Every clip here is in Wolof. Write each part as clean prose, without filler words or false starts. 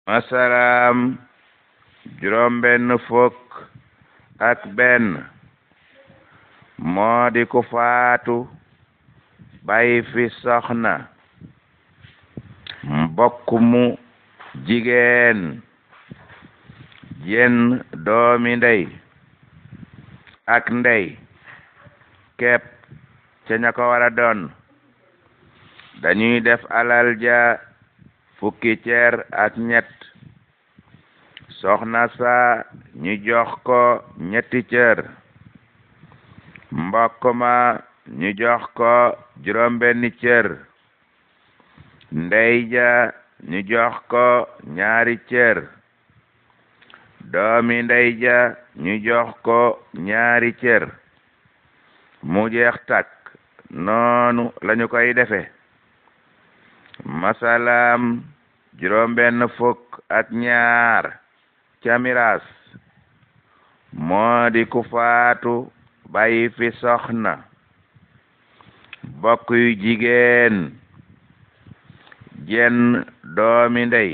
masalaam juróom benn fukk ak benn moo di ku faatu bàyyi fi soxna mbokk mu jigéen jenn doomi ndey ak ndey képp ca ña ko war a doon dañuy def alal ja fukki ceer ak ñett soxna sa ñu jox ko ñetti cër mbokk ma ñu jox ko juróom benni cër ndey ja ñu jox ko ñaari cër doomi ndey ja ñu jox ko ñaari cër mu jeex takk noonu lañu koy defe masalaam juróom benn fukk ak ñaar ca miraas moo di ku faatu bàyyi fi soxna bokk yu jigéen jenn doomi ndey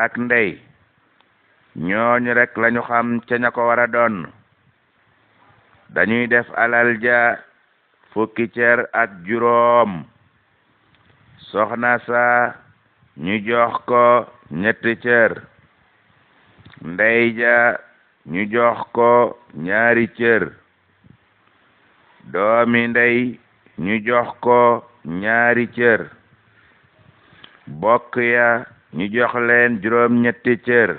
ak ndey ñooñu rek lañu xam ca ña ko war a doon dañuy def alal ja fukki cër ak juróom soxna sa ñu jox ko ñetti cër ndey ja ñu jox ko ñaari cër doomi ndey ñu jox ko ñaari cër bokk ya ñu jox leen juróom ñetti cër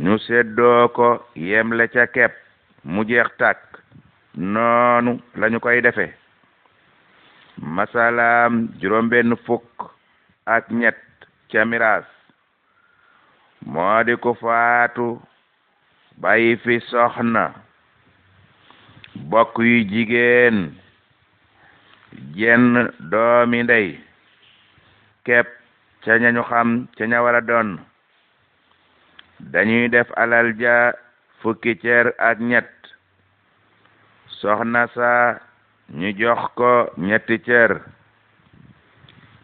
ñu seddoo ko yemle ca kepp mu jeex tàkk noonu lañu koy defe masalaam juróom benn fukk ak ñett ca miraas moo di ku faatu bàyyi fi soxna bokk yu jigéen jenn doomi ndey képp ca ñañu xam ca ña war a doon dañuy def alal ja fukki cër ak ñett soxna sa ñu jox ko ñetti cër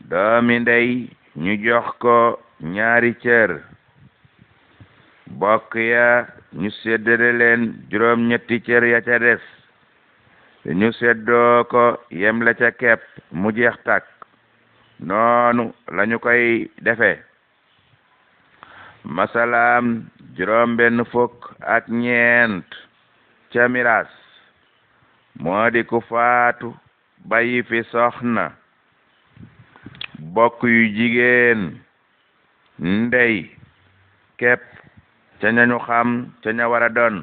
doomi ndey ñu jox ko ñaari cër bokk ya ñu séddale leen juróom ñetti cër ya ca des ñu seddoo ko yem la ca kepp mu jeex tàkk noonu lañu koy defe masalaam juróom benn fukk ak ñeent ca miraas moo di ku faatu bàyyi fi soxna bokk yu jigéen ndey képp ca ñañu xam ca ña war a doon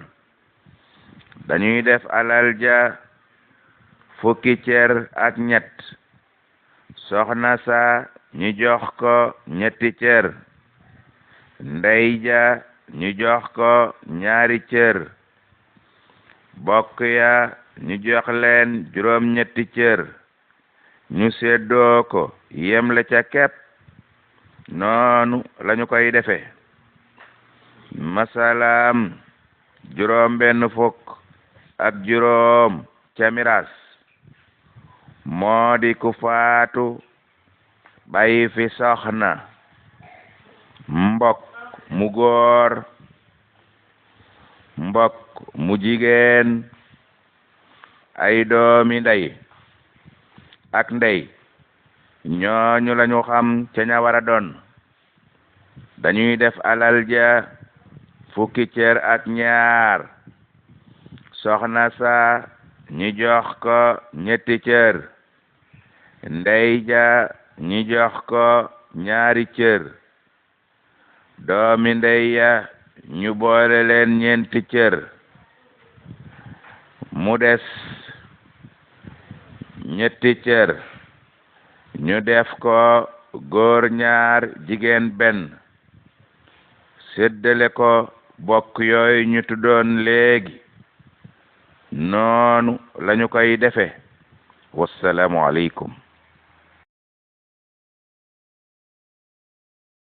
dañuy def alal ja fukki cër ak ñett soxna sa ñu jox ko ñetti cër ndey ja ñu jox ko ñaari cër bokk ya ñu jox leen juróom ñetti cër ñu seddoo ko yemle ca kepp noonu lañu koy defe masalaam juróom benn fukk ak juróom ca miraas moo di ku faatu bàyyi fi soxna mbokk mu góor mbokk mu jigéen ay doomi ndey ak ndey ñooñu lañu xam ca ña war a doon dañuy def alal ja fukki cër ak ñaar soxna sa ñu jox ko ñetti cër ndey ja ñu jox ko ñaari cër doomi ndey ya ñu boole leen ñeenti cër mu des ñetti cër ñu def ko góor ñaar jigéen benn séddale ko bokk yooyu ñu tuddoon léegi noonu lañu koy defe wassalaamu aleykum